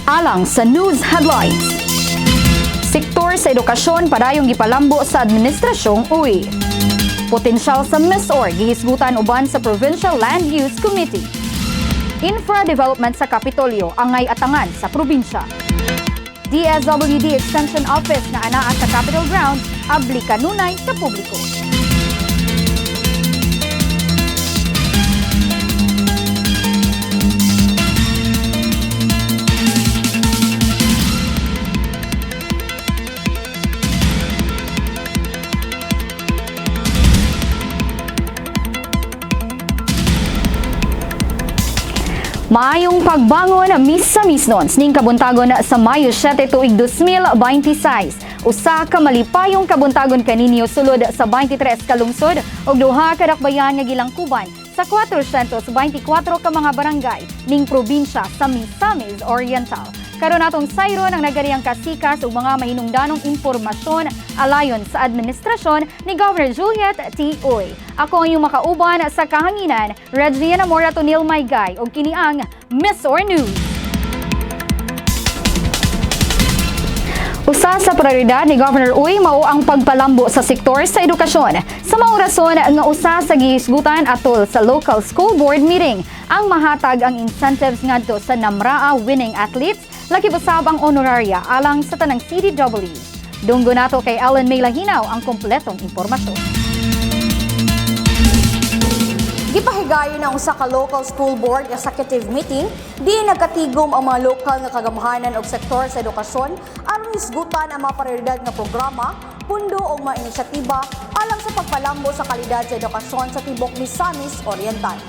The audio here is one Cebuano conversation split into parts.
Alang sa news headlines. Sektor sa edukasyon padayong gipalambo sa administrasyong Uy. Potensyal sa MisOr gihisgutan uban sa Provincial Land Use Committee. Infra development sa Kapitolyo angay atangan sa probinsya. DSWD Extension Office nga anaa sa Capitol Grounds abli kanunay sa publiko. Maayong pagbangon, Misamisnons, ning kabuntagon sa Mayo 7 tuig 2026. Usa ka malipayong kabuntagon kaninyo sulod sa 23 ka lungsod ug duha ka dakbayan nga gilangkuban sa 424 ka mga barangay ning probinsya sa Misamis Oriental. Karon atong sayron ang nagariyang kasikas ug mga mahinungdanong impormasyon alayon sa administrasyon ni Governor Juliet T. Uy. Ako ang iyong makauban sa kahanginan, Regina Mora Tonil Maygay, ug kini ang MisOr News. Usa sa prioridad ni Governor Uy mao ang pagpalambo sa sektor sa edukasyon. Sa mao rason nga usa sa gihisgutan atol sa local school board meeting ang mahatag ang incentives ngadto sa Namraa winning athletes, laki usab ang honoraria alang sa tanang CDWs. Dunggo nato kay Ellen May Lahinaw ang kompletong impormasyon. Gipahigayon ang usa ka local school board executive meeting diin nagkatigom ang mga lokal nga kagamhanan og sektor sa edukasyon aron hisgutan ang mga prioridad nga programa, pundo ug mga inisyatiba alang sa pagpalambo sa kalidad sa edukasyon sa tibok Misamis Oriental.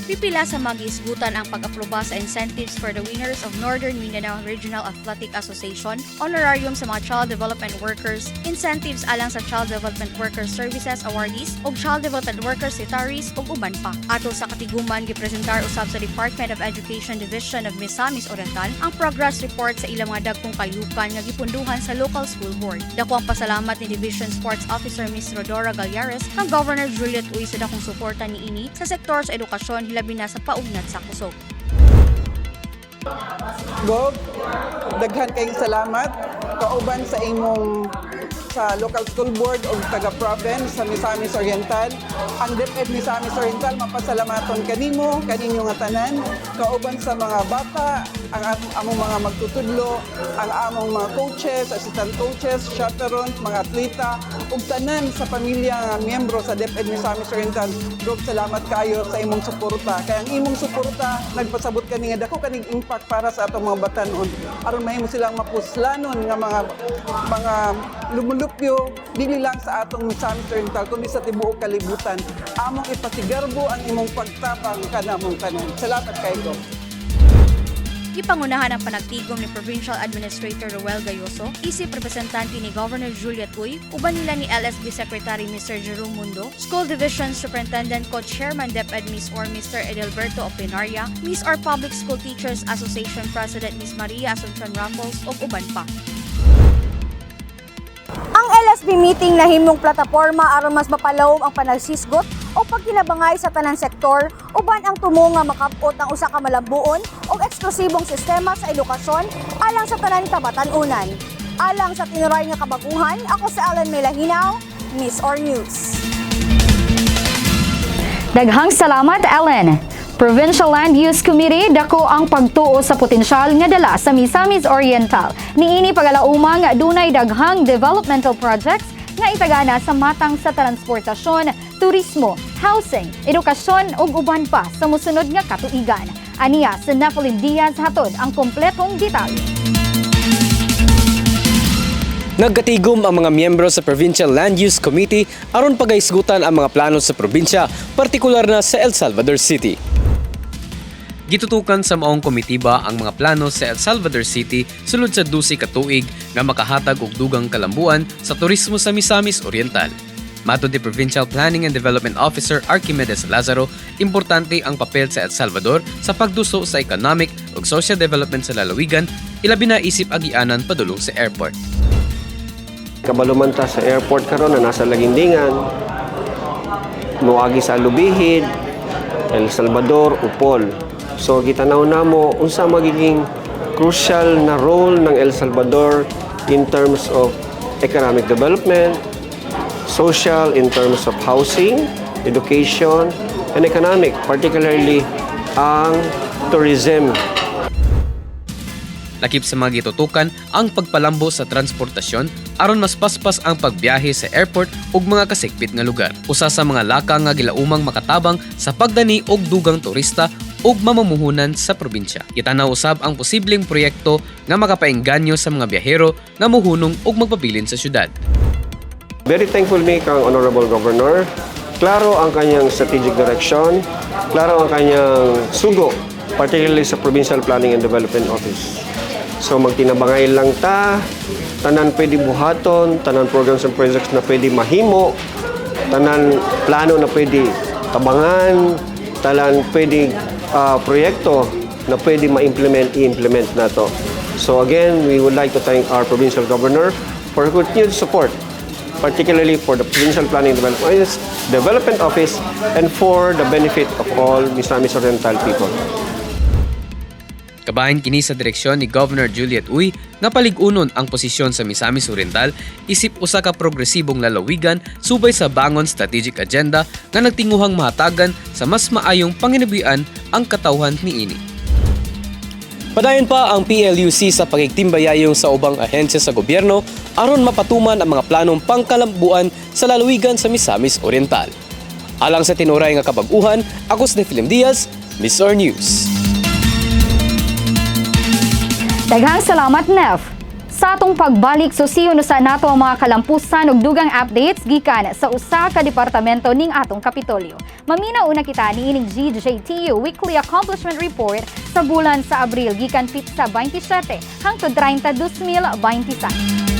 Pipila sa mga gihisgutan ang pag-aproba sa incentives for the winners of Northern Mindanao Regional Athletic Association, honorarium sa mga child development workers, incentives alang sa Child Development Workers Services awardees ug Child Development Workers retirees ug uban pa. Atol sa katiguman, gipresentar usab sa Department of Education Division of Misamis Oriental ang progress report sa ilang mga dagkong kayukan nga gipunduhan sa local school board. Dako ang pasalamat ni Division Sports Officer Ms. Rodora Galyares kang Governor Juliet Uy sa dakong suporta niini sa sektor sa edukasyon, hilabi na sa paugnat sa kusog. Gov, daghan kayong salamat kauban sa imong sa local school board o taga-province sa Misamis Oriental. Ang DepEd Misamis Oriental mapasalamaton kanimo, kaninyo nga tanan, kauban sa mga bata, ang among mga magtutudlo, ang among mga coaches, assistant coaches, chaperones, mga atleta, ug tanan sa pamilya nga miyembro sa DepEd Misamis Oriental. Gov, salamat kaayo sa imong suporta. Kaya ang imong suporta nagpasabot kani nga dako kaning impact para sa atong mga batanon aron mahimo silang mapuslanon nga mga lumulupyo dili lang sa atong Misamis Oriental kundi sa tibuok kalibutan. Among ipasigarbo ang imong pagtabang kanamong tanan. Salamat kaayo, Gov. Gipangunahan ang panagtigom ni Provincial Administrator Ruel Gayoso, isip representante ni Governor Juliet Uy, uban nila ni LSB Secretary Mr. Jerome Mundo, School Division Superintendent Co-Chairman DepEd MisOr Mr. Edelberto Opinaria, MisOr Public School Teachers Association President Ms. Maria Asuncion Raffles ug uban pa. Ang LSB meeting nahimong plataporma aron mas mapalawom ang panaghisgot o pagkinabangay sa tanan sektor uban ang tumo nga makab-ot ang usa ka malambuon ug eksklusibong sistema sa edukasyon alang sa tanan kabatan-unan. Alang sa tinuray nga kabaguhan, ako si Alan Melahinaw, MisOr News. Daghang salamat, Ellen. Provincial Land Use Committee dako ang pagtuo sa potensyal nga dala sa Misamis Oriental. Niini pagalaumang dunay daghang developmental projects nga itagana sa matang sa transportasyon, turismo, housing, edukasyon ug uban pa sa mosunod nga katuigan. Aniya sa Nephilim Diaz, hatod ang kompletong detalye. Nagkatigom ang mga miyembro sa Provincial Land Use Committee aron pagahisgutan ang mga plano sa probinsya, partikular na sa El Salvador City. Gitutukan sa maong komitiba ang mga plano sa El Salvador City sulod sa 12 ka tuig nga makahatag og dugang kalambuan sa turismo sa Misamis Oriental. Matod ni Provincial Planning and Development Officer Archimedes Lazaro, importante ang papel sa El Salvador sa pagduso sa economic ug social development sa lalawigan, ilabi na isip agianan padulong sa airport. Kabalo man ta sa airport karon na nasa Laguindingan, moagi sa Alubijid, El Salvador, Opol. So gitanaw namo unsa magiging crucial na role ng El Salvador in terms of economic development, social in terms of housing, education, and economic, particularly ang tourism. Lakip sa mga gitutukan ang pagpalambo sa transportasyon aron mas paspas ang pagbiyahe sa airport ug mga kasikbit nga lugar. Usa sa mga lakang nga gilaumang makatabang sa pagdani og dugang turista ug mamumuhunan sa probinsya. Gitanaw usab ang posibleng proyekto nga makapaengganyo sa mga biyahero nga muhunong ug magpabilin sa syudad. Very thankful mi kang Honorable Governor. Klaro ang kanyang strategic direction, klaro ang kanyang sugo, particularly sa Provincial Planning and Development Office. So magtinabangay lang ta, tanan pwede buhaton, tanan programs and projects na pwede mahimo, tanan plano na pwede tabangan, tanan pwede proyekto na pwede ma-implement, i-implement nato. So again, we would like to thank our provincial governor for continued support, particularly for the Provincial Planning and Development Office and for the benefit of all Misamis Oriental people. Kabahin kini sa direksyon ni Governor Juliet Uy nga palig-unon ang posisyon sa Misamis Oriental isip usa ka progresibong lalawigan subay sa Bangon Strategic Agenda nga nagtinguhang mahatagan sa mas maayong panginabuhian ang katawhan niini. Padayon pa ang PLUC sa pagigtimbayayong sa ubang ahensya sa gobyerno aron mapatuman ang mga planong pangkalambuan sa lalawigan sa Misamis Oriental. Alang sa tinuray nga kabag-uhan, ako si Nefilim Diaz, MisOr News. Daghang salamat, Nef. Sa atong pagbalik, susiyon usa nato ang mga kalampusan ug dugang updates gikan sa usa ka departamento ning atong Kapitolyo. Maminaw una kita niining GJTU Weekly Accomplishment Report sa bulan sa Abril gikan pitsa 27 hangtod 30, 2026.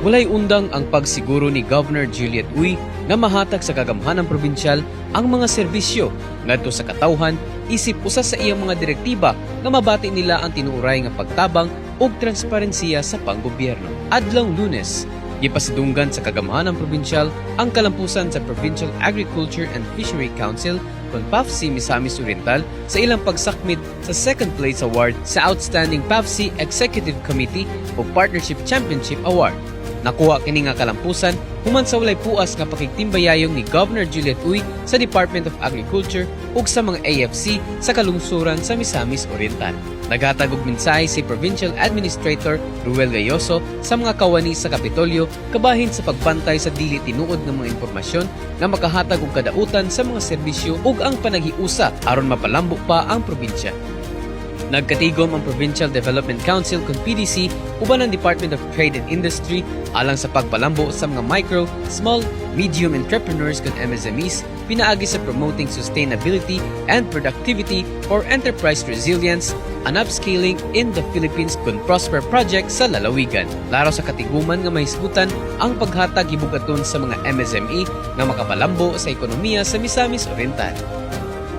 Walay undang ang pagsiguro ni Governor Juliet Uy nga mahatag sa kagamhanan probinsyal ang mga serbisyo ngadto sa katawhan isip usa sa iyang mga direktiba nga mabati nila ang tinuoray nga pagtabang ug transparensiya sa panggobyerno. Adlaw Lunes, gipasidunggan sa kagamhanan probinsyal ang kalampusan sa Provincial Agriculture and Fishery Council kon PAFC Misamis Oriental sa ilang pagsakmit sa second place award sa Outstanding PAFC Executive Committee o Partnership Championship Award. Nakuha kini nga kalampusan human sa walay puas nga pakigtimbayayong ni Governor Juliet Uy sa Department of Agriculture ug sa mga AFC sa kalungsuran sa Misamis Oriental. Naghatag og mensahe si Provincial Administrator Ruel Gayoso sa mga kawani sa Kapitolyo kabahin sa pagbantay sa dili tinuod nga mga impormasyon nga makahatag og kadautan sa mga serbisyo ug ang panaghiusa aron mapalambo pa ang probinsya. Nagkatigom ang Provincial Development Council kon PDC uban ang Department of Trade and Industry alang sa pagpalambo sa mga micro, small, medium entrepreneurs kon MSMEs pinaagi sa promoting sustainability and productivity for enterprise resilience and upscaling in the Philippines kon Prosper Project sa lalawigan. Laro sa katiguman nga mahisgutan ang paghatag gibugaton sa mga MSME nga makapalambo sa ekonomiya sa Misamis Oriental.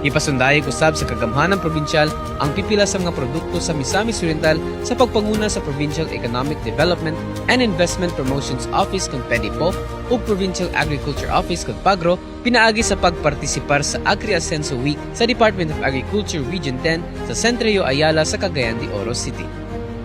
Ipasundayag usab sa kagamhanan probinsyal ang pipila sa mga produkto sa Misamis Oriental sa pagpanguna sa Provincial Economic Development and Investment Promotions Office kon PEDIPO ug Provincial Agriculture Office kon PAGRO pinaagi sa pagpartisipar sa Agri Asenso Week sa Department of Agriculture Region 10 sa Centrio Ayala sa Cagayan de Oro City.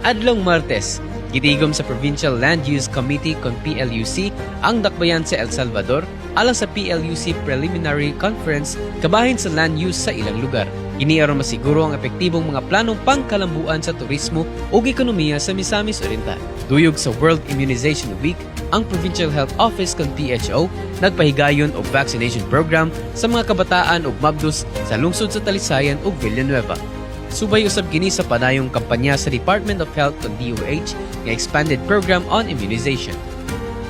Adlong Martes, gitigom sa Provincial Land Use Committee kon PLUC ang dakbayan sa El Salvador alang sa PLUC Preliminary Conference kabahin sa land use sa ilang lugar. Kini aron masiguro ang epektibong mga planong pangkalambuan sa turismo ug ekonomiya sa Misamis Oriental. Duyog sa World Immunization Week, ang Provincial Health Office kon PHO nagpahigayon og vaccination program sa mga kabataan ug mabdos sa lungsod sa Talisayan ug Villanueva. Subay usab kini sa padayong kampanya sa Department of Health o DOH nga expanded program on immunization.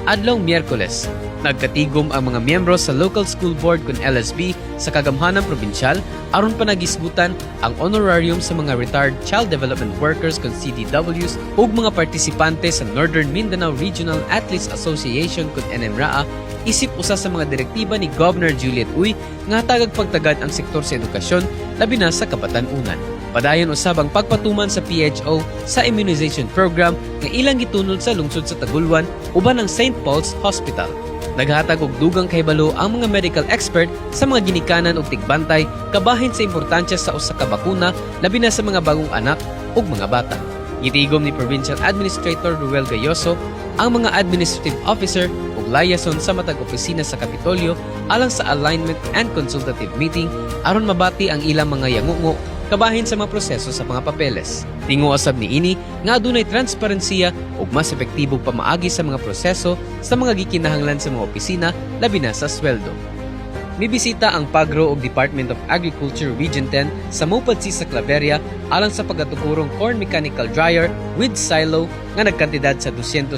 Adlong Miyerkules, nagkatigom ang mga miyembro sa Local School Board kun LSB sa Kagamhanan Probinsyal aron panaghisgutan ang honorarium sa mga retired child development workers kun CDWs ug mga partisipante sa Northern Mindanao Regional Athletes Association kun NMRAA isip usa sa mga direktiba ni Governor Juliet Uy nga hatagag pagtagad ang sektor sa edukasyon, labi na sa kabatan-unan. Padayon usab ang pagpatuman sa PHO sa immunization program nga ilang gitunol sa lungsod sa Tagulwan uban ang St. Paul's Hospital. Naghatag og dugang kahibalo ang mga medical expert sa mga ginikanan ug tigbantay kabahin sa importansya sa usa ka bakuna, labi na sa mga bagong anak ug mga bata. Gitigom ni Provincial Administrator Ruel Gayoso ang mga administrative officer ug liaison sa matag opisina sa Kapitolyo alang sa alignment and consultative meeting aron mabati ang ilang mga yangungo kabahin sa mga proseso sa mga papeles. Tinguha sab niini nga adunay transparensiya ug mas epektibong pamaagi sa mga proseso sa mga gikinahanglan sa mga opisina, labi na sa sweldo. Mibisita ang Pagro ug Department of Agriculture Region 10 sa Mupadsi sa Claveria alang sa pagatukurong corn mechanical dryer with silo nga nagkantidad sa 250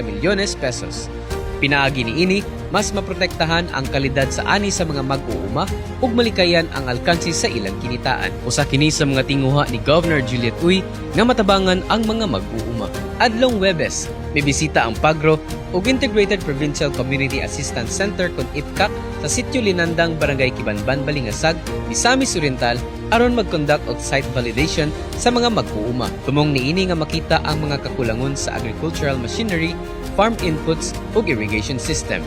milyones pesos. Pinaagi niini, mas maprotektahan ang kalidad sa ani sa mga mag-uuma ug malikayan ang alkansi sa ilang kinitaan. Usa kini sa mga tinguha ni Governor Juliet Uy nga matabangan ang mga mag-uuma. Adlong Webes, mibisita ang Pagro ug Integrated Provincial Community Assistance Center kon IPCAC sa Sitio Linandang, Barangay Kibanban, Balingasag, Misamis Oriental aron mag-conduct og site validation sa mga mag-uuma. Tumong niini nga makita ang mga kakulangon sa agricultural machinery, farm inputs ug irrigation system.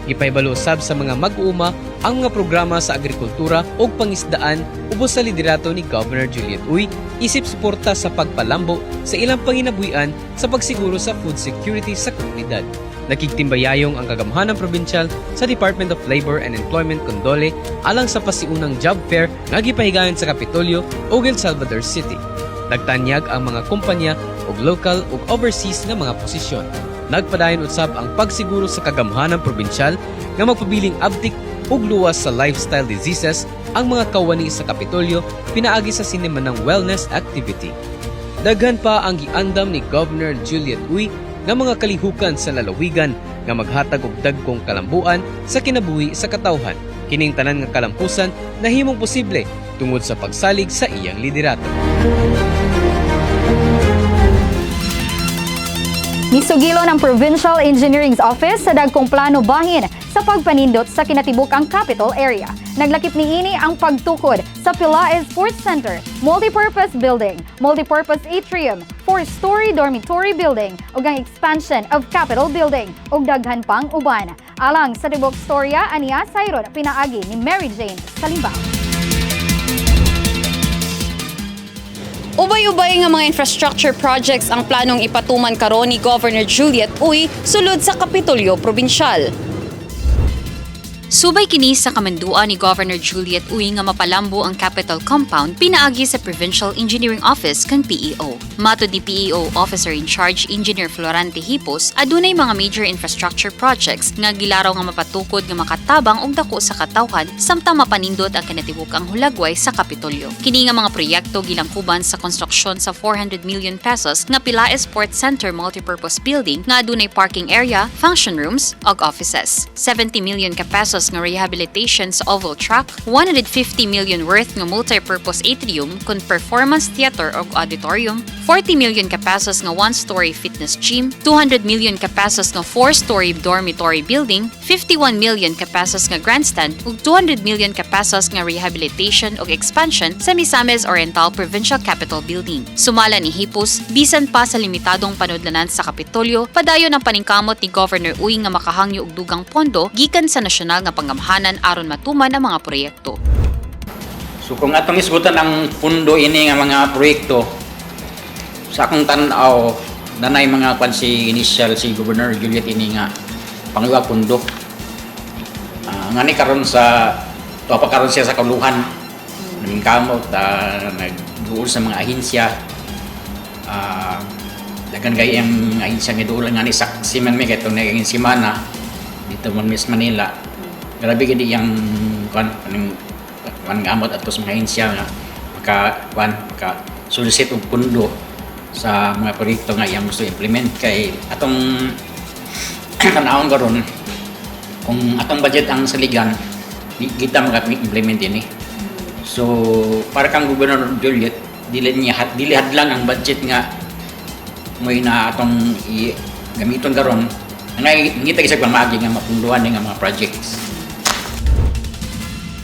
Gipahibalo sab sa mga mag-uuma ang mga programa sa agrikultura ug pangisdaan ubos sa liderato ni Governor Juliet Uy isip suporta sa pagpalambo sa ilang panginabuhian sa pagsiguro sa food security sa komunidad. Nakigtimbayayong ang kagamhanan provincial sa Department of Labor and Employment kon DOLE alang sa pasiunang job fair nga gipahigayon sa Kapitolyo ug El Salvador City. Nagtanyag ang mga kumpanya og local ug overseas nga mga posisyon. Nagpadayon usab ang pagsiguro sa kagamhanan probinsyal nga magpabiling abtik ug luwas sa lifestyle diseases ang mga kawani sa Kapitolyo pinaagi sa sinimanang wellness activity. Daghan pa ang giandam ni Governor Juliet Uy nga mga kalihukan sa lalawigan nga maghatag og dagkong kalambuan sa kinabuhi sa katawhan. Kining tanan nga kalampusan nahimong posible tungod sa pagsalig sa iyang liderato. Misugilon ang Provincial Engineering Office sa dagkong plano bahin sa pagpanindot sa kinatibuk-ang Capital Area. Naglakip niini ang pagtukod sa Pelaez Sports Center, Multipurpose Building, Multipurpose Atrium, four-story dormitory building ug ang expansion of Capitol Building ug daghan pang uban. Alang sa tibok storya aniya sayron pinaagi ni Mary Jane Salimbao. Ubay-ubay nga mga infrastructure projects ang planong ipatuman karon ni Governor Juliet Uy sulod sa Kapitolyo Probinsyal. Subay kini sa kamanduan ni Governor Juliet Uy nga mapalambo ang Capitol Compound pinaagi sa Provincial Engineering Office kan PEO. Matod ni PEO Officer in Charge Engineer Florante Hipos, adunay mga major infrastructure projects nga gilaraw nga mapatukod nga makatabang og dako sa katawhan samtang mapanindot ang kinatibuk-ang hulagway sa Kapitolyo. Kini nga mga proyekto gilangkuban sa konstruksyon sa 400 million pesos nga Pelaez Sports Center Multipurpose Building nga adunay parking area, function rooms ug offices. 70 million ka pesos nga rehabilitation sa oval track, 150 million worth nga multipurpose atrium kun performance theater ug auditorium, 40 million ka pesos nga one-story fitness gym, 200 million ka pesos nga four-story dormitory building, 51 million ka pesos nga grandstand ug 200 million ka pesos nga rehabilitation ug expansion sa Misamis Oriental Provincial Capitol Building. Sumala ni Hipos, bisan pa sa limitadong panudlanan sa Kapitolyo, padayon ang paningkamot ni Governor Uy nga makahangyo og dugang pondo gikan sa nasyonal nga panggamhanan aron matuman ang mga proyekto. So kung atong isgutan ang pundo ini nga mga proyekto, sa akong tan-aw nanay mga kwan si initial si Governor Juliet ini nga pangiwa pundo. Ngani karon sa tuwa pa karon siya sa kauluhan. Namingkamot, nagduol sa mga ahensya. Daghan kay ang ahensya nga duol ngani sa siman mi kay itong naging simana dito man Miss Manila. Grabe gid iyang kwan kaning kwan nga amot ato sa mga ahensya nga maka kwan maka solicit og pundo sa mga proyekto nga iyang gusto implement kay atong tan-awon karon, kung atong budget ang saligan, di kita maka-implement ini. So para kang Governor Juliet, dili hadlang ang budget nga mo'y na atong gamiton karon nga ngita isa pamaagi nga mapunduhan ni nga mga projects.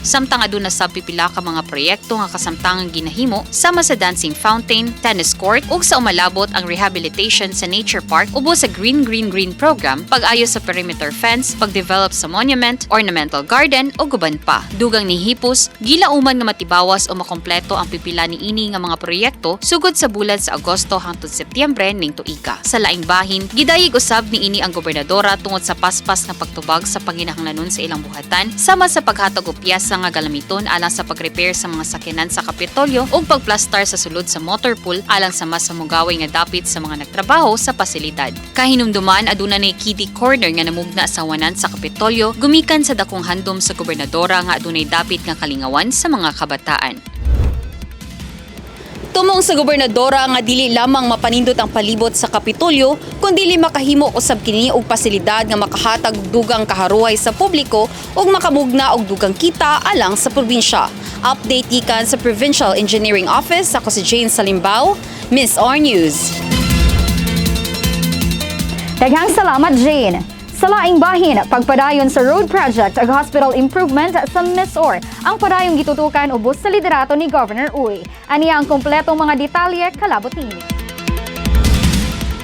Samtang aduna sab pipila ka mga proyekto nga kasamtangang ginahimo sama sa dancing fountain, tennis court ug sa umalabot ang rehabilitation sa nature park ubos sa Green Green Green program, pag-ayo sa perimeter fence, pag-develop sa monument, ornamental garden ug uban pa. Dugang ni Hipos, gilauman nga matibawas o makompleto ang pipila niini nga mga proyekto sugod sa bulan sa Agosto hangtod Setyembre ning tuiga. Sa laing bahin, gidayeg usab niini ang gobernadora tungod sa paspas nga pagtubag sa panginahanglanon sa ilang buhatan sama sa paghatag og piyesa nga galamiton alang sa pag-repair sa mga sakyanan sa Kapitolyo ug pagplastar sa sulod sa motor pool alang sa mas hamugaway nga dapit sa mga nagtrabaho sa pasilidad. Kahinumduman, aduna nay kiddie corner nga namugna sa wanan sa Kapitolyo gumikan sa dakong handom sa gobernadora nga adunay dapit nga kalingawan sa mga kabataan. Tumong sa gobernadora nga dili lamang mapanindot ang palibot sa Kapitolyo, kundi makahimo usab kini og pasilidad nga makahatag og dugang kaharuhay sa publiko ug makamugna og dugang kita alang sa probinsya. Update gikan sa Provincial Engineering Office, ako si Jane Salimbao, MisOr News. Daghang salamat, Jane. Sa laing bahin, pagpadayon sa road project ug hospital improvement sa MisOr ang padayong gitutukan ubos sa liderato ni Governor Uy. Aniya ang kompletong mga detalye kalabot niini.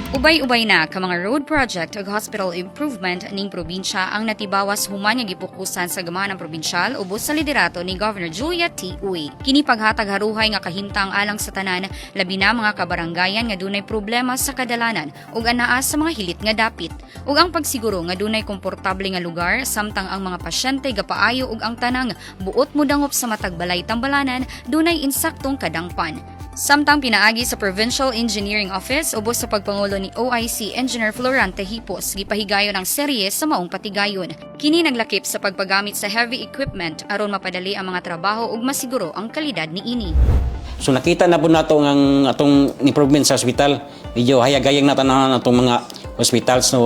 Ubay-ubay na ka mga road project ug hospital improvement ning probinsya ang natibawas human nga gipukusan sa gamahan probinsyal ubos sa liderato ni Governor Juliet T. Uy. Kini paghatag haruhay nga kahimtang alang sa tanan, labi na mga kabaranggayan nga dunay problema sa kadalanan ug anaa sa mga hilit nga dapit. Ug ang pagsiguro nga dunay komportable nga lugar samtang ang mga pasyente gapaayo ug ang tanang buot modangop sa matag balay tambalanan dunay insaktong kadangpan. Samtang pinaagi sa Provincial Engineering Office ubos sa pagpangulo ni OIC Engineer Florante Hipos, gipahigayon ang serye sa maong patigayon. Kini naglakip sa pagpagamit sa heavy equipment aron mapadali ang mga trabaho ug masiguro ang kalidad niini. So nakita na po nato ang atong improvement sa hospital. Medyo hayag-hayag na tanan atong mga hospital. So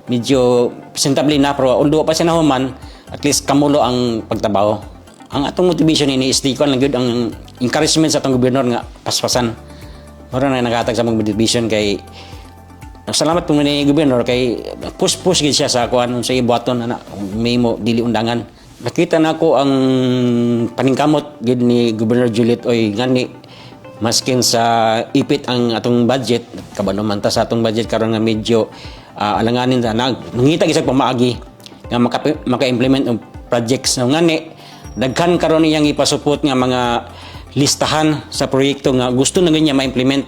medyo presentable na, pero although pa siya nahuman, at least kamulo ang pagtrabaho. Ang atong motivation ini is di ko lang gyud ang encouragement sa atong gobernador nga paspasan. Mura na naghatag sa mga motivation kay salamat po ni gobernador kay push-push gid siya sa kuan sa ibuhaton ana may mo dili undangan. Nakita na ko ang paningkamot gid ni Governor Juliet Uy, ngani maskin sa ipit ang atong budget, kabalo man ta sa atong budget karon nga medyo alanganin sa nag nangita gyud sa pamaagi nga maka-implement og projects. No, ngani daghan karon iyang ipasupot nga mga listahan sa proyekto nga gusto na niya ma-implement.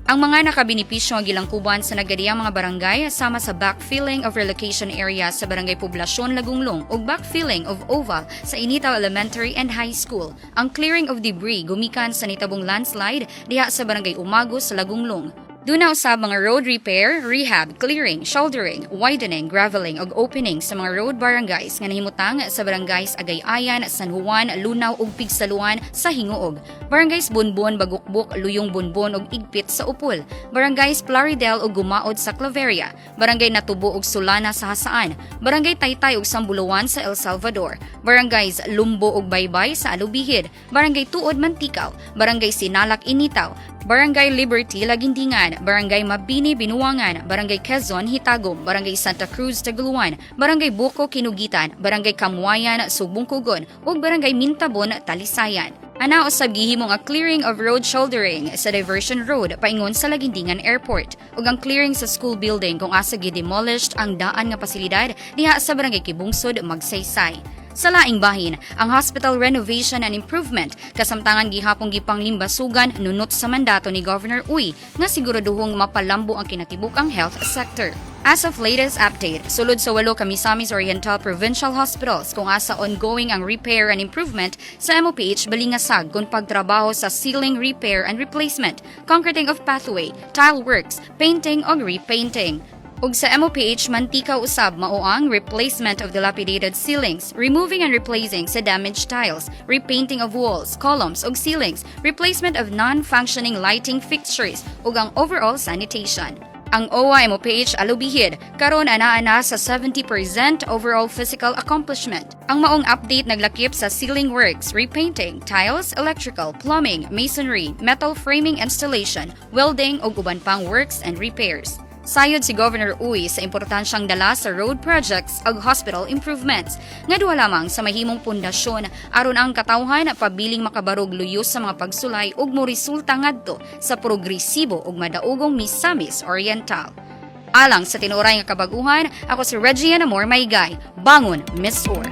Ang mga nakabenepisyo ang gilangkuban sa nagadiyang mga barangay sama sa backfilling of relocation area sa Barangay Poblasyon Lagonglong ug backfilling of oval sa Initao Elementary and High School. Ang clearing of debris gumikan sa nitabong landslide diha sa Barangay Umago sa Lagonglong. Duna usab mga road repair, rehab, clearing, shouldering, widening, graveling ug opening sa mga road barangays nga nahimutang sa barangays Agay-ayan, San Juan, Lunaw ug Pigsaluan sa Gingoog. Barangays Bonbon, Bagukbuk, Luyong Bonbon ug Igpit sa Upol. Barangays Plaridel ug Gumaod sa Claveria. Barangay Natubo ug Solana sa Jasaan. Barangay Taytay ug Sambuluan sa El Salvador. Barangays Lumbo ug Baybay sa Alubijid. Barangay Tuod Manticao. Barangay Sinalak Initao. Barangay Liberty Laguindingan, Barangay Mabini Binuangan, Barangay Quezon Hitagom, Barangay Santa Cruz Taguluan, Barangay Buco Kinugitan, Barangay Kamwayan Sugbongcogon ug Barangay Mintabon Talisayan. Ana usab gihimo nga clearing of road shouldering sa Diversion Road paingon sa Laguindingan Airport ug ang clearing sa school building kung asa gidemolished ang daan nga pasilidad diha sa Barangay Kibungsod, Magsaysay. Sa laing bahin, ang hospital renovation and improvement kasamtangan gihapong gipanglimbasugan nunot sa mandato ni Governor Uy nga siguraduhong mapalambo ang kinatibuk-ang health sector. As of latest update, sulod sa walo ka Misamis Oriental Provincial Hospitals kung asa ongoing ang repair and improvement sa MOPH Balingasag kung pagtrabaho sa ceiling repair and replacement, concreting of pathway, tile works, painting o repainting. Ug sa MOPH Manticao usab mao ang replacement of dilapidated ceilings, removing and replacing sa damaged tiles, repainting of walls, columns ug ceilings, replacement of non-functioning lighting fixtures ug ang overall sanitation. Ang OWA MOPH Alubijid karon anaa na sa 70% overall physical accomplishment. Ang maong update naglakip sa ceiling works, repainting, tiles, electrical, plumbing, masonry, metal framing installation, welding ug uban pang works and repairs. Sayod si Governor Uy sa importansyang dala sa road projects ug hospital improvements nga duha lamang sa mahimong pundasyon aron ang katawhan pabiling makabarog luyos sa mga pagsulay ug moresulta ngadto sa progresibo ug madaugong Misamis Oriental. Alang sa tinuoray nga kabaguhan, ako si Reggie Amor Maygay. Bangon, MisOr.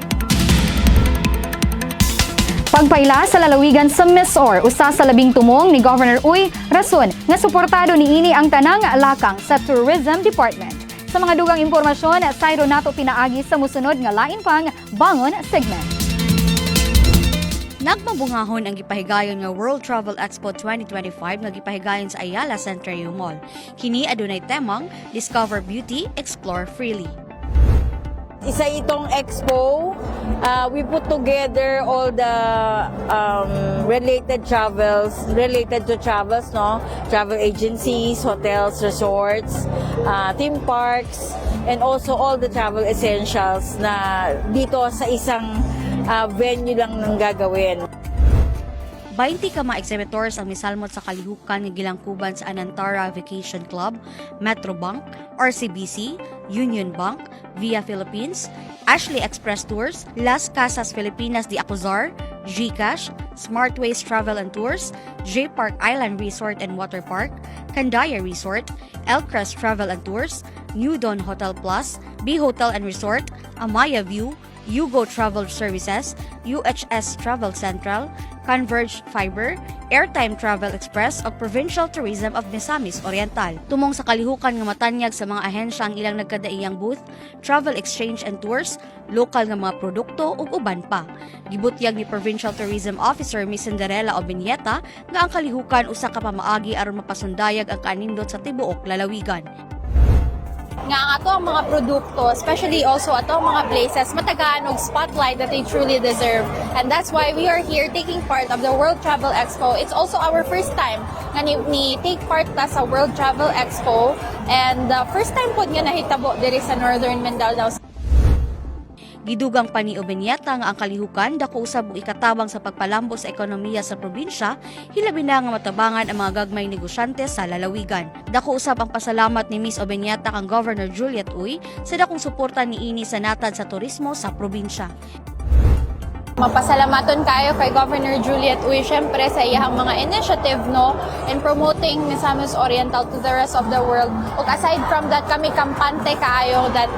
Pagpaila sa lalawigan sa MisOr, usa sa labing tumong ni Governor Uy, rason nga suportado niini ang tanang lakang sa Tourism Department. Sa mga dugang impormasyon, sayro nato pinaagi sa musunod nga lain pang Bangon segment. Nagmabungahon ang gipahigayon nga World Travel Expo 2025 nga gipahigayon sa Ayala Centrio Mall. Kini adunay temang Discover Beauty, Explore Freely. Isa itong expo. We put together all the related travels, related to travels, no? Travel agencies, hotels, resorts, theme parks, and also all the travel essentials na dito sa isang venue lang nang gagawin. 20 ka mga exhibitors ang misalmot sa kalihukan nga gilangkuban sa Anantara Vacation Club, Metrobank, RCBC, Union Bank, Via Philippines, Ashley Express Tours, Las Casas Filipinas de Acuzar, GCash, Smartways Travel and Tours, J Park Island Resort and Water Park, Kandaya Resort, Elcrest Travel and Tours, New Dawn Hotel Plus, B Hotel and Resort, Amaya View, Yugo Travel Services, UHS Travel Central, Converge Fiber, Airtime Travel Express ug Provincial Tourism of Misamis Oriental. Tumong sa kalihukan nga matanyag sa mga ahensya ang ilang nagkadaiyang booth, travel exchange and tours, lokal nga mga produkto ug uban pa. Gibutyag ni Provincial Tourism Officer Miss Cinderella Obinieta nga ang kalihukan usa ka pamaagi aron mapasundayag ang kanindot sa tibuok lalawigan. Nga ang ato ang mga produkto, especially also ato ang mga places, matagaan og spotlight that they truly deserve. And that's why we are here taking part of the World Travel Expo. It's also our first time nga ni take part ta sa World Travel Expo and the first time pod nga nahitabo diri sa Northern Mindanao. Gidugang pa ni Obenieta nga ang kalihukan dako usab og ikatabang sa pagpalambo sa ekonomiya sa probinsya, hilabi na nga matabangan ang mga gagmay negosyante sa lalawigan. Dako usab ang pasalamat ni Miss Obenieta kang Governor Juliet Uy sa dakong suporta niini sa natad sa turismo sa probinsya. Mapasalamaton kayo kay Governor Juliet Uy, syempre, sa iyang mga initiative, no, in promoting Misamis Oriental to the rest of the world. Ug aside from that, kami kampante kaayo that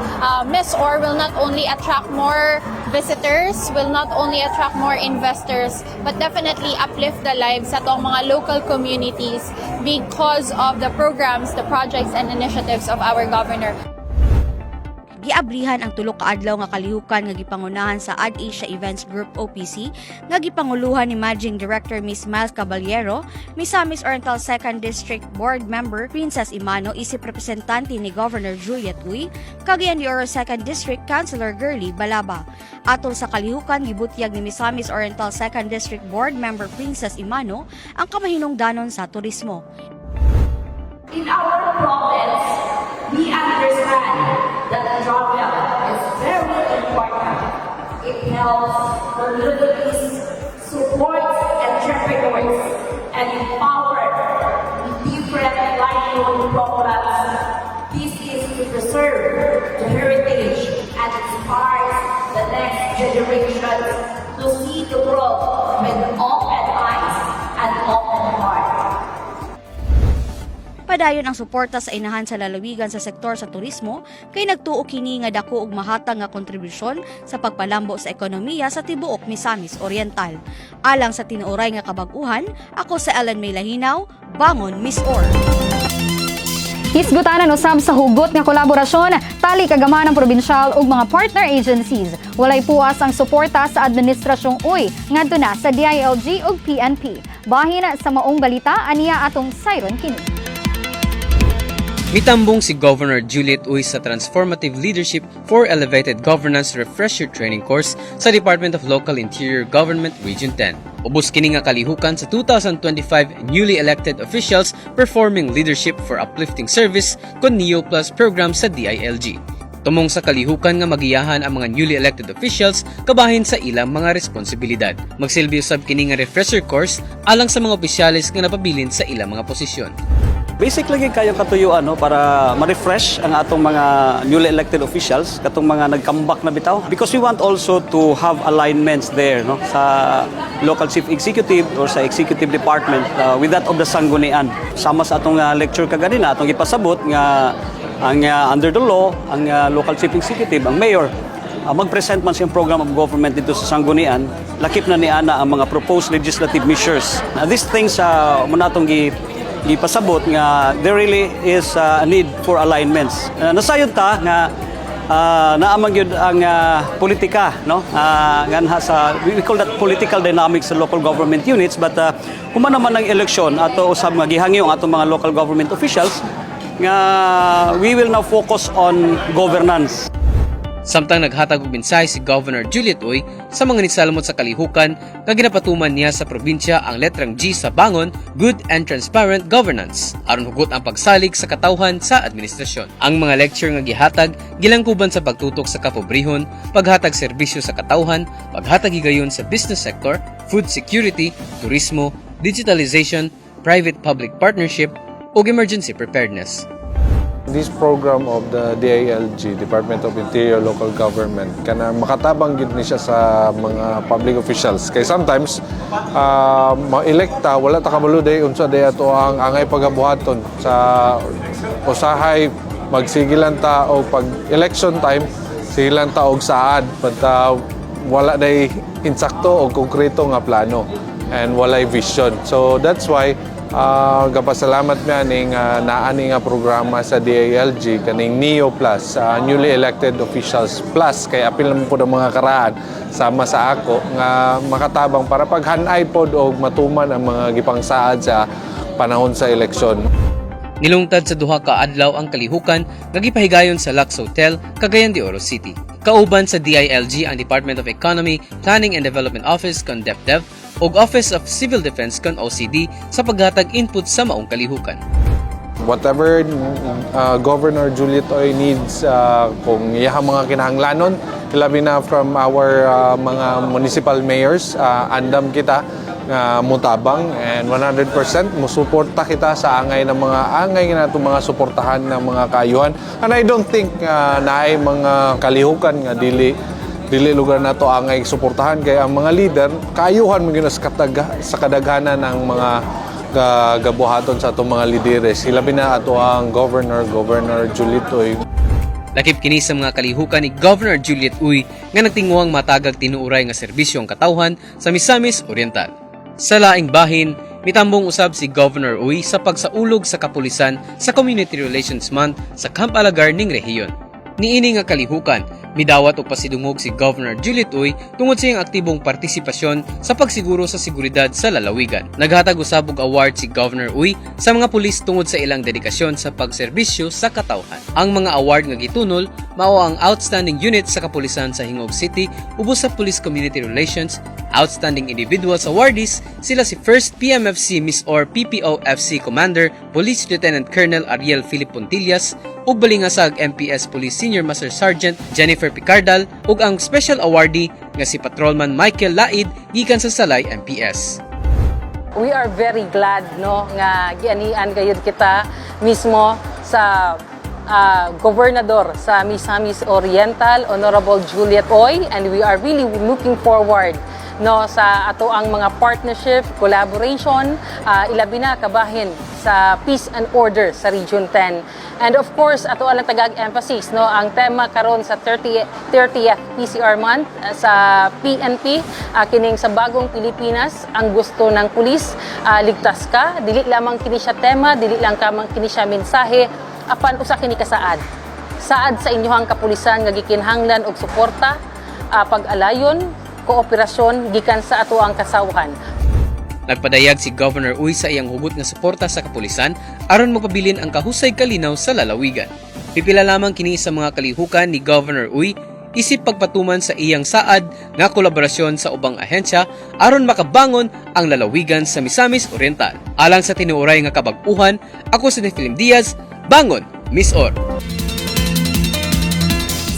MisOr will not only attract more visitors, will not only attract more investors, but definitely uplift the lives sa atong mga local communities because of the programs, the projects and initiatives of our governor. Giabrihan ang tulo ka adlaw nga kalihukan nga gipangunahan sa Ad Asia Events Group OPC nga gipanguluhan ni Managing Director Miss Miles Caballero, Misamis Oriental 2nd District Board Member Princess Imano isip representante ni Governor Juliet Uy, Cagayan de Oro 2nd District Councilor Girlie Balaba. Atol sa kalihukan, gibutyag ni Misamis Oriental 2nd District Board Member Princess Imano ang kamahinungdanon sa turismo. In our province, we understand that travel is very important. It helps communities, supports entrepreneurs, and empower with different livelihood programs. This is to preserve the heritage and inspires the next generations to see the world with open eyes and open heart. Padayon ang suporta sa inahan sa lalawigan sa sektor sa turismo kay nagtuo kini nga dako og mahatag nga kontribusyon sa pagpalambo sa ekonomiya sa tibuok Misamis Oriental. Alang sa tinuoray nga kabag-uhan, ako sa Ellen May Lahinaw, Bangon MisOr. Hisgutanan usab sa hugot nga kolaborasyon tali kagamanan probinsyal ug mga partner agencies. Walay puwas ang suporta sa administrasyong Uy ngadto na sa DILG ug PNP. Bahin sa maong balita, aniya atong sayron kini. Mitambong si Governor Juliet Uy sa Transformative Leadership for Elevated Governance Refresher Training Course sa Department of Local Interior Government Region 10. Ubos kini nga kalihukan sa 2025 newly elected officials performing leadership for uplifting service kon Neo Plus program sa DILG. Tumong sa kalihukan nga magiyahan ang mga newly elected officials kabahin sa ilang mga responsibilidad. Magsilbi usab kini nga refresher course alang sa mga opisyales nga napabilin sa ilang mga posisyon. Basic lagi kayo katuyuan, no, para ma-refresh ang atong mga newly elected officials, katong mga nag-comeback na bitaw, because we want also to have alignments there, no, sa local chief executive or sa executive department with that of the sanggunian. Sama sa atong lecture kaganina, atong ipasabot nga ang under the law, ang local chief executive, ang mayor, mag-present man siyang program of government dito sa sanggunian, lakip na ni ana ang mga proposed legislative measures. These things mao natong gipasabot nga there really is a need for alignments. Nasayod ta nga naa man gyud ang politika, no, nganha sa we call that political dynamics sa local government units, but human naman ang eleksyon, ato usab nga gihangyo ang atong mga local government officials nga we will now focus on governance. Samtang naghatag og mensahe si Governor Juliet Uy sa mga nisalmot sa kalihukan nga ginapatuman niya sa probinsya ang letrang G sa Bangon, Good and Transparent Governance, aron hugot ang pagsalig sa katawhan sa administrasyon. Ang mga lecture nga gihatag gilangkuban sa pagtutok sa kapobrehon, paghatag serbisyo sa katawhan, paghatag higayon sa business sector, food security, turismo, digitalization, private-public partnership ug emergency preparedness. This program of the DILG, Department of Interior Local Government, kana makatabang gid ni siya sa mga public officials. Kay sometimes ma-electa, wala ta kabalo day unsa day ato ang angay pagabuhaton sa usahay. Magsigilan ta og pag election time, sigilan ta og saad, but wala day insakto o konkreto nga plano and walay vision. So that's why gapasalamat mi aning naa ni nga programa sa DILG, kaning NEO Plus, newly elected officials plus, kay apil naman po ng mga karaan sama sa ako nga makatabang para paghanay pod og matuman ang mga gipangsaad sa panahon sa eleksyon. Nilungtad sa 2 ka adlaw ang kalihukan nga gipahigayon sa Lux Hotel, Cagayan de Oro City. Kauban sa DILG ang Department of Economy, Planning and Development Office kon DepDev ug Office of Civil Defense kon OCD sa paghatag input sa maong kalihukan. Whatever Governor Juliet Uy needs, kung iyahang mga kinahanglanon, labi na from our mga municipal mayors, andam kita nga mutabang and 100% musuporta kita sa angay ng mga angay nga nato mga suportahan ng mga kaayuhan. And I don't think naay mga kalihukan nga dili dili lugar nato angay suportahan, kay ang mga leader kaayuhan man gyud sa kadaghanan ng mga gabuhaton sa atong mga lideres, hilabi na ato ang governor, Governor Juliet Uy. Lakip kini sa mga kalihukan ni Governor Juliet Uy nga nagtinguhang matagag tinuuray nga serbisyo ang katawhan sa Misamis Oriental. Sa laing bahin, mitambong usab si Governor Uy sa pagsaulog sa kapulisan sa Community Relations Month sa Camp Alagar ning rehiyon. Niini nga kalihukan, midawat og pasidungog si Governor Juliet Uy tungod sa iyang aktibong partisipasyon sa pagsiguro sa seguridad sa lalawigan. Naghatag usab og award si Governor Uy sa mga pulis tungod sa ilang dedikasyon sa pagserbisyo sa katawhan. Ang mga award nga gitunol mao ang Outstanding Unit sa Kapulisan sa Gingoog City ubos sa Police Community Relations, Outstanding Individuals awardees sila si 1st PMFC MisOr PPOFC Commander Police Lieutenant Colonel Ariel Philip Pontillas ug Balingasag MPS Police Senior Master Sergeant Jennifer Picardal ug ang special awardee nga si Patrolman Michael Laid gikan sa Salay MPS. We are very glad, no, nga gianian gayud kita mismo sa gobernador sa Misamis Oriental, Honorable Juliet Uy, and we are really looking forward, no, sa ato ang mga partnership, collaboration, ilabi na kabahin sa peace and order sa Region 10. And of course, ato ang tagag emphasis, no, ang tema karon sa 30th PCR month sa PNP, kining "Sa Bagong Pilipinas, ang gusto ng pulis, ligtas ka." Dili lamang kini siya tema, dili lang kamang kini siya mensahe, apan usa kini ka saad. Saad sa inyohang kapulisan nga gikinahanglan og suporta, pag-alayon, kooperasyon gikan sa ato ang kasawhan. Nagpadayag si Governor Uy sa iyang hugot nga suporta sa kapulisan aron magpabilin ang kahusay kalinaw sa lalawigan. Pipila lamang kini sa mga kalihukan ni Governor Uy isip pagpatuman sa iyang saad nga kolaborasyon sa ubang ahensya aron makabangon ang lalawigan sa Misamis Oriental. Alang sa tinuoray nga kabag-uhan, ako si Nefilim Diaz, Bangon, MisOr.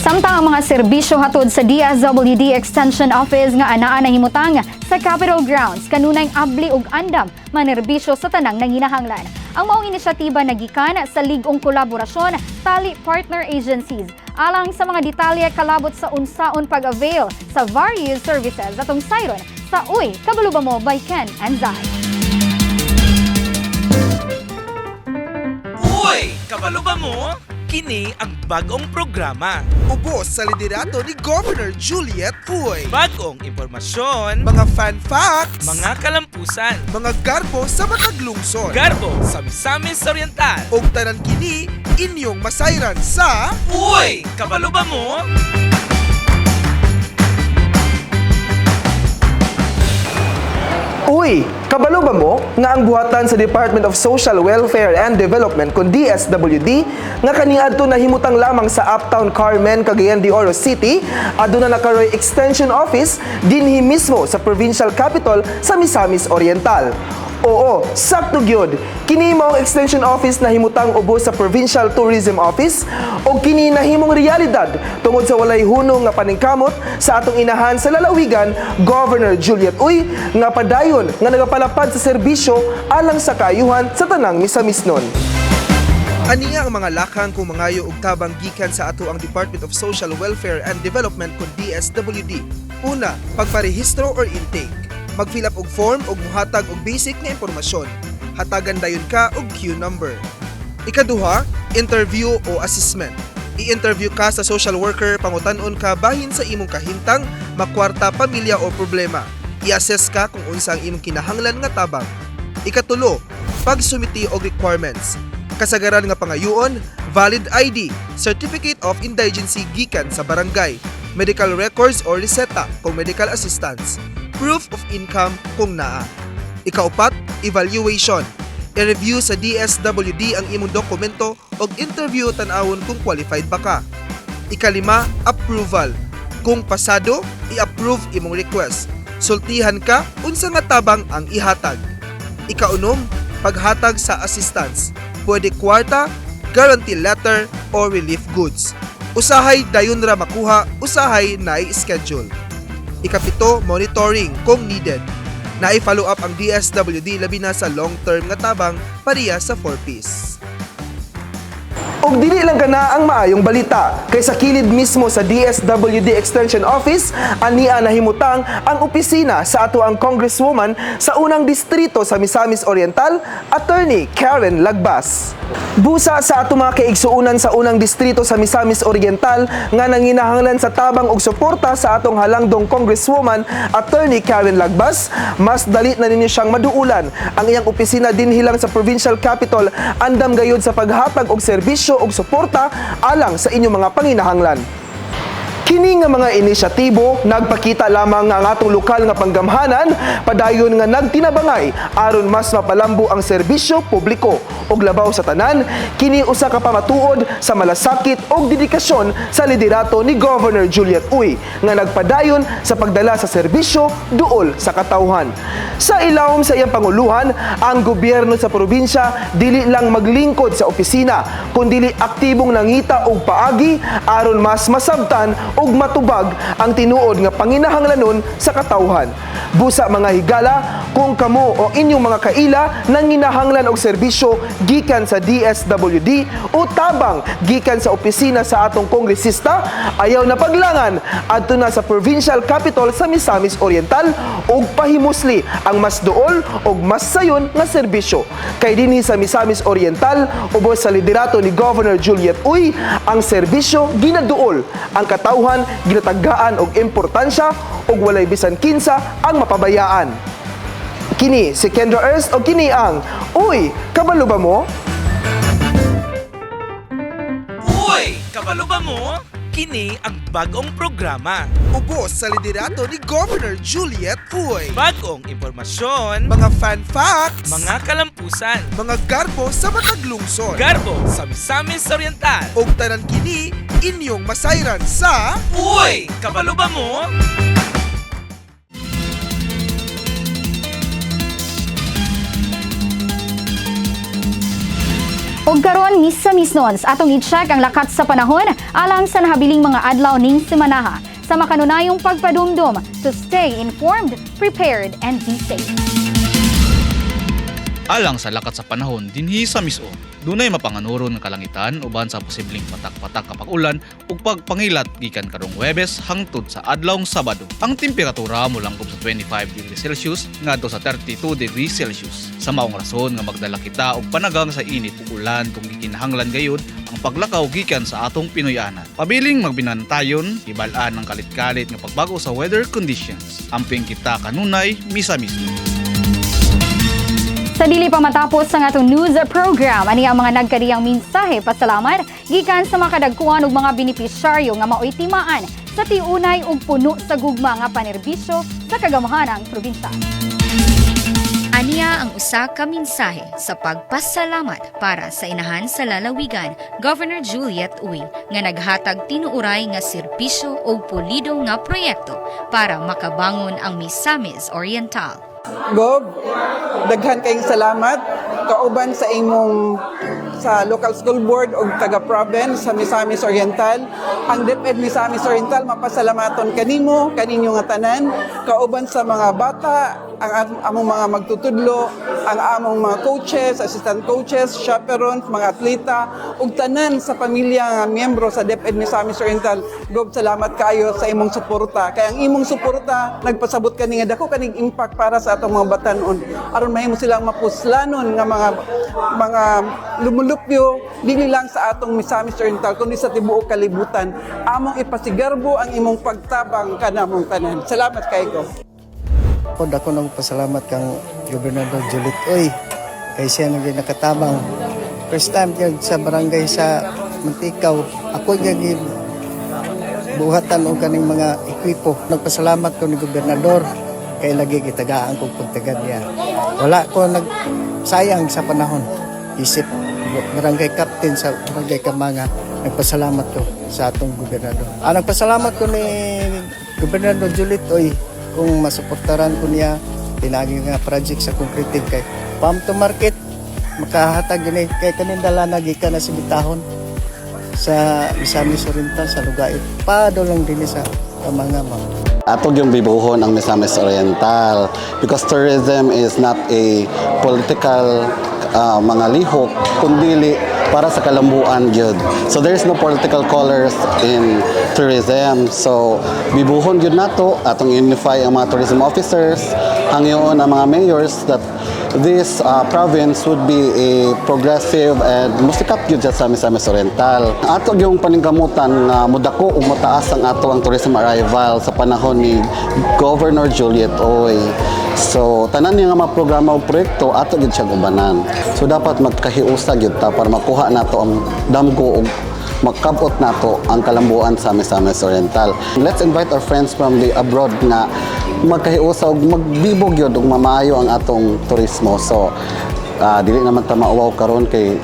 Samtang ang mga serbisyo hatod sa DSWD Extension Office nga anaa nahimutang sa Capitol Grounds kanunay abli ug andam manerbisyo sa tanang nanginahanglan. Ang maong inisyatiba nagikan sa lig-ong kolaborasyon tali partner agencies. Alang sa mga detalye kalabot sa unsaon pag-avail sa various services atong sayron sa Uy, Kabalo Ba Mo by Ken and Zai. Uy! Kabalo ba mo? Kini ang bagong programa. Ubos sa liderato ni Governor Juliet Uy. Bagong impormasyon, mga fun facts, mga kalampusan, mga garbo sa matag lungsod. Garbo sa Misamis Oriental. Og tanan kini inyong masayran sa Uy! Kabalo ba mo? Uy, kabalo ba mo nga ang buhatan sa Department of Social Welfare and Development kun DSWD nga kaniadto nahimutang lamang sa Uptown Carmen, Cagayan de Oro City, aduna na karoy extension office dinhi mismo sa provincial capital sa Misamis Oriental? Oo, sakto gyud. Kini mao ang extension office na himutang ubos sa Provincial Tourism Office o kini nahimong realidad tungod sa walay hunong nga paningkamot sa atong inahan sa lalawigan, Governor Juliet Uy, nga padayon nga nagapalapad sa serbisyo alang sa kaayuhan sa tanang Misamisnon. Aniya ang mga lakang kung mangayo og tabang gikan sa ato ang Department of Social Welfare and Development kun DSWD. Una, pagparehistro or intake. Mag-fill up og form og muhatag og basic nga impormasyon. Hatagan dayon ka og queue number. Ikaduha, interview o assessment. I-interview ka sa social worker, pangutan-on ka bahin sa imong kahimtang, makwarta, pamilya o problema. I-assess ka kung unsa ang imong kinahanglan nga tabang. Ikatulo, pagsumiti og requirements. Kasagaran nga pangayuon, valid ID, Certificate of Indigency gikan sa barangay, medical records or reseta kung medical assistance, proof of income kung naa. Ikaupat, evaluation. I-review sa DSWD ang imong dokumento og interview tan-awon kung qualified ba ka. Ikalima, approval. Kung pasado, i-approve imong request. Sultihan ka unsa nga tabang ang ihatag. Ikaunom, paghatag sa assistance. Pwede kwarta, guarantee letter, o relief goods. Usahay dayon ra makuha, usahay na schedule. Ikapito, monitoring kung needed. Nai-follow up ang DSWD labi na sa long-term nga tabang pareha sa 4Ps. Og dili lang kana ang maayong balita kay sa kilid mismo sa DSWD Extension Office ania nahimutang ang opisina sa ato ang congresswoman sa unang distrito sa Misamis Oriental, Attorney Karen Lagbas. Busa sa ato mga kaigsuonan sa unang distrito sa Misamis Oriental nga nanginahanglan sa tabang og suporta sa atong halangdong congresswoman Attorney Karen Lagbas, mas dali na ninyo siyang maduulan. Ang iyang opisina dinhi lang sa provincial capital andam gayud sa paghatag og serbisyo og suporta alang sa inyong mga panginahanglan. Kini nga mga inisyatibo nagpakita lamang nga ang atong lokal nga panggamhanan padayon nga nagtinabangay aron mas mapalambo ang serbisyo publiko ug labaw sa tanan kini usa ka pamatuod sa malasakit ug dedikasyon sa liderato ni Governor Juliet Uy nga nagpadayon sa pagdala sa serbisyo duol sa katawhan. Sa ilawom sa iyang panguluhan, ang gobyerno sa probinsya dili lang maglingkod sa opisina kundili aktibong nangita og paagi aron mas masabtan ug matubag ang tinuod nga panginahanglanon sa katawhan. Busa mga higala, kung kamo o inyong mga kaila nanginahanglan og serbisyo gikan sa DSWD o tabang gikan sa opisina sa atong kongresista, ayaw na paglangan adto na sa provincial capital sa Misamis Oriental ug pahimusli ang mas duol ug mas sayon nga serbisyo. Kay dinhi sa Misamis Oriental, ubos sa liderato ni Governor Juliet Uy, ang serbisyo ginaduol, ang katawhan ginatagaan og importansya ug walay bisan kinsa ang mapabayaan. Kini si Kendra Ernst o kini ang Uy, Kabalo Ba Mo? Uy! Kabalo ba mo? Kini ang bagong programa. Ubos sa liderato ni Governor Juliet Uy. Bagong impormasyon, mga fun facts, mga kalampusan, mga garbo sa matag lungsod. Garbo sa Misamis Oriental. Og tanan kini inyong masayran sa Uy! Kabalo ba mo? Ug karon, Misamisnons, atong i-check ang lakat sa panahon alang sa nahabiling mga adlaw ning semanaha sa makanunayong pagpadumdum to stay informed, prepared, and be safe. Alang sa lakat sa panahon dinhi sa MisOr, dunay mapanganuron nga kalangitan uban sa posibleng patak-patak kapag ulan ug pagpangilat gikan karong Huwebes hangtod sa adlawng Sabado. Ang temperatura molangkob sa 25 degrees Celsius ngadto sa 32 degrees Celsius. Sa maong rason nga magdala kita og panagang sa init ug ulan kung gikinahanglan gayud ang paglakaw gikan sa atong Pinoy-anan. Pabiling magbinantayon, hibal-an ang kalit-kalit nga pagbago sa weather conditions. Amping kita kanunay, Misamisnon. Sa dili pa matapos ang atong news program, ani ang mga nagkariyang mensahe pasalamat gikan sa mga kadagkuan ug mga benepisyaryo nga maoy timaan sa tiunay ug puno sa gugma nga panerbisyo sa kagamhanan probinsya. Aniya ang usa ka mensahe sa pagpasalamat para sa inahan sa lalawigan, Governor Juliet Uy, nga naghatag tinuuray nga serbisyo o pulido nga proyekto para makabangon ang Misamis Oriental. Gob, daghan kayong salamat kauban sa imong sa local school board ug taga province sa Misamis Oriental. Ang DepEd Misamis Oriental mapasalamaton kanimo, kaninyo nga tanan, kauban sa mga bata, ang among mga magtutudlo, ang among mga coaches, assistant coaches, chaperones, mga atleta, ug tanan sa pamilya nga miyembro sa DepEd Misamis Oriental. Gob, salamat kaayo sa imong suporta. Kay ang imong suporta nagpasabot kani nga dako kaning impact para sa atong mga batanon aron mahimo silang mapuslanon nga mga lumulupyo dili lang sa atong Misamis Oriental kundi sa tibuok kalibutan. Among ipasigarbo ang imong pagtabang kanamong tanan. Salamat kaayo. Pod ako nagpasalamat kang Gobernador Juliet Uy kay siya nang nakatabang. First time kay sa barangay sa Manticao, ako gyud buhatan og kaning mga ekwipo. Nagpasalamat ko ni Gobernador kay lagi gitagaan kog pagtagad niya. Wala ko nagsayang sa panahon. Isip barangay captain sa Barangay Kamanga, nagpasalamat ko sa atong gobernador. Nagpasalamat ko ni Gobernador Juliet Uy kung masuportaran ko niya pinagi nga project sa concreting kay farm to market makahatag gini kay kaning dala na gikan na si Bitahon sa Misamis Oriental, sa Lugait, pado lang dinhi sa Kamanga, ma'am. Ato yung bibuhon ang Misamis Oriental because tourism is not a political mga lihok kundi para sa kalambuan gyud. So there is no political colors in tourism. So bibuhon gyud nato, atong unify ang mga tourism officers, hangyoon ang mga mayors that this province would be a progressive and musikat gyud sa Misamis Oriental. Ato yung paningkamutan nga mudako ug mataas ang ato ang tourism arrival sa panahon ni Governor Juliet Uy. So tanan niya nga mga programa o proyekto ato gyud siyang ubanan. So dapat magkahiusa gyud ta para makuha nato ang damgo ug makabot nato ang kalambuan sa Misamis Oriental. Let's invite our friends from the abroad nga magkahiusa ug magbibog gyud ug mamaayo ang atong turismo. So dili naman ta mauwaw karon kay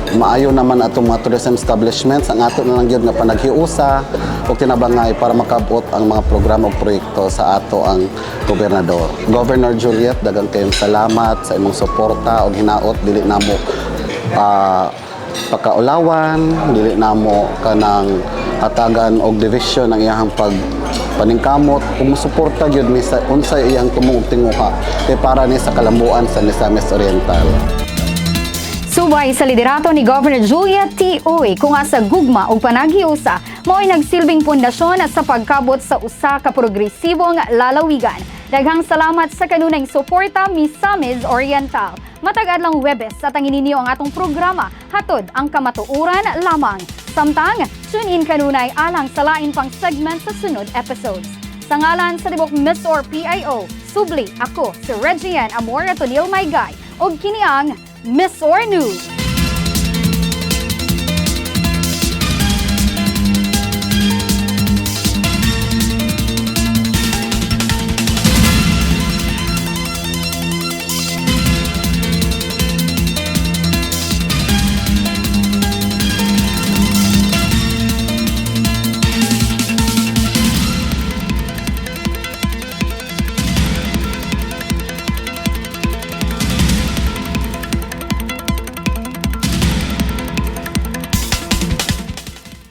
maayo naman atong mga tourism establishments. Ang ato na lang gyud nga panaghiusa ug tinabangay para makabot ang mga programa ug proyekto sa ato ang gobernador. Governor Juliet, daghang kayong salamat sa imong suporta ug hinaot dili namo pakaulawan, dili namo kanang hatagan og division ang iyahang pag paningkamot ug mosuporta gyud mi sa unsay iyang tumong ug tinguha kay para ni sa kalambuan sa Misamis Oriental. Subay sa liderato ni Governor Juliet T. Uy kung sa gugma ug panaghiusa mao'y nagsilbing pundasyon sa pagkabot sa usa ka progresibong lalawigan. Daghang salamat sa kanunayng suporta, Misamis Oriental. Matag adlawng Huwebes sa tangin ninyo ang atong programa, hatod ang kamatuoran lamang. Samtang, tune in kanunay alang sa lain pang segment sa sunod episodes. Sa ngalan sa tibok MisOr PIO, subli ako si Regian Amor Tonil Maygay ug kini ang MisOr News.